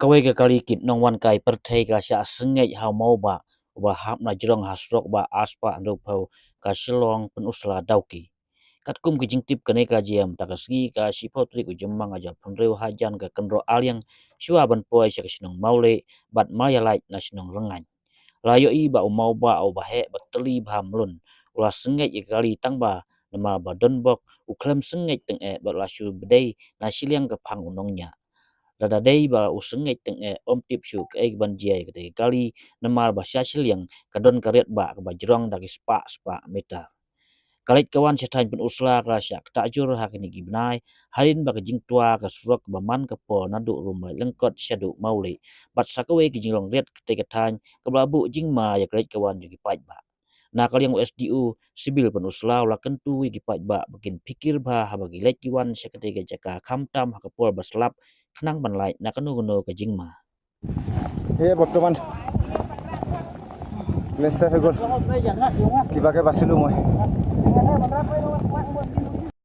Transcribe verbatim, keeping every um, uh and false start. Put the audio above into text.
Kawei ka kali kit nongwan kai pyrthei ka la shah sengeit ha u mawbah uba hap na jrong ha surok ba arspah hynriewphew ka Shillong Pynursla Dawki. Katkum ki jingtip, kane ka la jia mynta ka sngi ka shiphew tarik u Jymmang arhajar arphew hynriew hajan ka kynroh aliang shuwa ban poi sha ka shnong Mawlih bad Mawïalait na shnong Rngaiñ. La ïohi ba u mawbah uba heh bad tylli bha mlien u la sengeit ïa ka kali tang ba namar ba don bok u khlem sengeit tyngeh bad la shu bdei na shiliang ka phang u nongñiah. Lada dei ba u sengeit tyngeh, ym tip shuh kaei kaban jia ïa katei ka kali namar ba sha shiliang ka don ka riat bah kaba jrong da ki spah spah meter. Ka leit ka wan sha thaiñ Pynursla ka la shah ktah jur ha kine ki bnai hadien ba ka jingtwa ka surok kaba man ka por naduh Rumlait Lyngkot shaduh Mawlih bad sa kawei ka jinglong riat katei ka thaiñ kaba la buh jingma ïa ka leit ka wan jong ki paidbah. Na ka liang u S D O Civil Pynursla u la kyntu ïa ki paidbah ba kin phikir bha haba ki leit ki wan sha katei ka jaka, khamtam ha ka por ba slap, khnang ban lait na kano kano ka jingma. He, বৰ্তমান লেণ্ডশ্লাইড হৈ গ'ল। কিবাকে বাচিলো মই।